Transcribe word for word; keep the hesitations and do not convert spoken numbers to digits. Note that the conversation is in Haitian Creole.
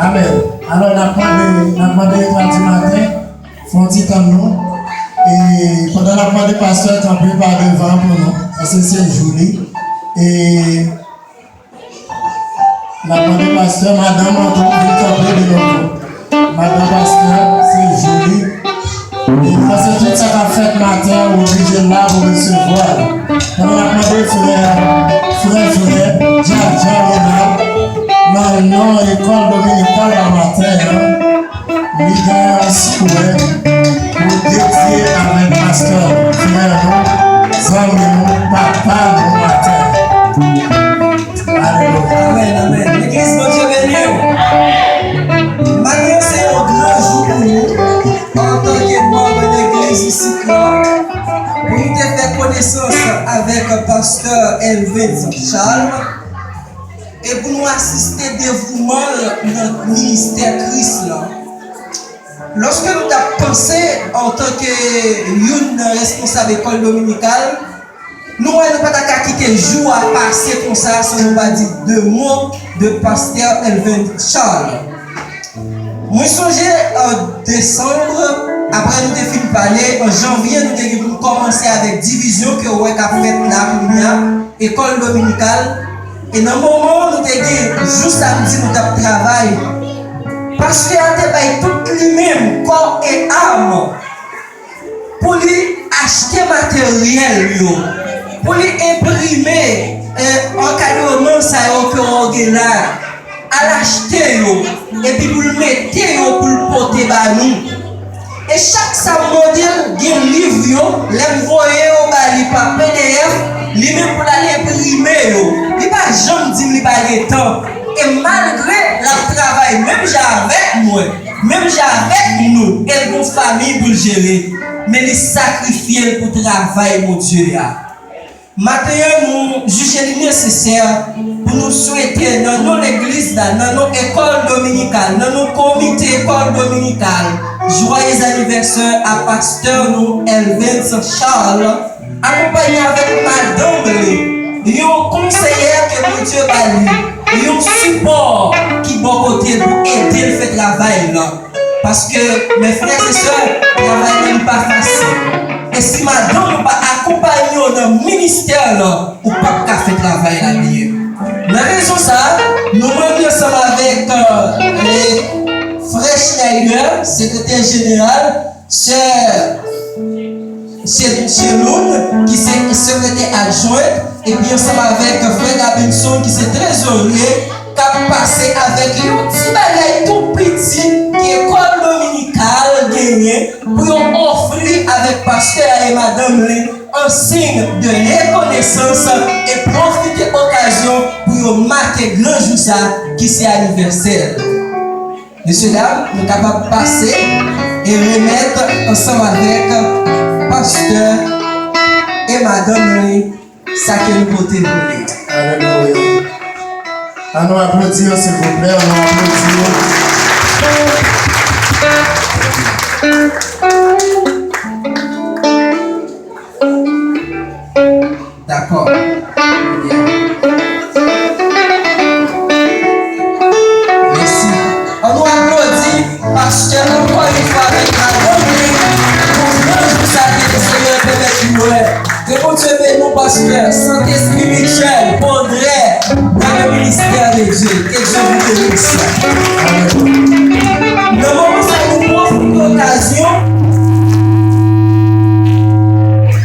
Amèn. Alò, n ap mande, n ap mande etwal di maten, fè yon ti tann nou. E pandan n ap mande pastè kanpe pa devan pou nou, paske se jou li. E n ap mande pastè, madanm an tou, vin kanpe de nou tou. Madanm pastè, se jou li. E paske tout sa k ap fèt maten an, ou oblije la pou resevwa l. Pandan n ap mande frè, frè, frè, Djadjan Renald, nan non ekòl dominikal la maten an, li gen yon souwè pou dedye avèk pastè, frè nou, zanmi nou, papa nou maten. Alelouya. Amèn, amèn. Legliz, Bondye beni w. Maten an se yon gran jou pou nou, antanke manm legliz isit la, pou nou te fè konesans avèk pastè Elvens Charles e pou nou asiste devouman l nan ministè Kris la. Lòske nou t ap panse antanke youn nan responsab ekòl dominikal, nou wè nou pa ta ka kite jou a pase konsa san nou pa di de mo de pastè Elvens Charles. Mwen sonje an desanm, apre nou te fin pale, an janvye, nou te gen pou n kòmanse avèk divizyon ke w wè k ap fèt la kounye a, ekòl dominikal. E nan moman nou te gen jou samdi nou t ap travay, pastè a te bay tout li menm, kò e am, pou li achte materyèl yo, pou li enprime, eh, ankadreman sa yo ke w gen la, al achte yo, epi pou l mete yo pou l pote ba nou. E chak sa m mande l, gen liv yo, lè m voye yo ba li pa P D F, li menm pou l al enprime yo. Li pa janm di m li pa gen tan. E malgre l ap travay menm jan avèk mwen, menm jan avèk nou, e l gon fanmi pou l jere, men li sakrifye l pou travay Bondye a. Maten an, nou jije li nesesè pou nou swete nan non legliz la, nan non ekòl dominikal, nan non komite ekòl dominikal, joyeux anniversaire a pastè nou, Elvens Charles, akonpanye avèk madanm li, yon konseyè ke Bondye ba li, yon sipò ki bò kote l pou ede l fè travay la. Paske, mes frères et sœurs, travay la li pa fasil. E si madanm ou pa akonpanye w nan ministè la, ou p ap ka fè travay la byen. Nan rezon sa, nou mande ansanm avèk, euh, frè Schneider, sekretè jeneral, sè Chelune, ki se sekretè adjwent, epi ansanm avèk frè Davidson, ki se trezorye, k ap pase avèk yon ti bagay tou piti ke ekòl dominikal genyen pou yo ofri avèk pastè a e madanm li an siy de rekonesans e pwofite okazyon pou yo make gran jou sa ki se anivèsè l. Mesye dam, nou kapab pase e remèt ansanm avèk pastè e madanm li sa ke nou pote pou li. Alelouya. Ann nou aplodi yo, silvouplè, ann nou aplodi yo. Dakò. Byen. Mèsi. Pastè Sentespri Michel André.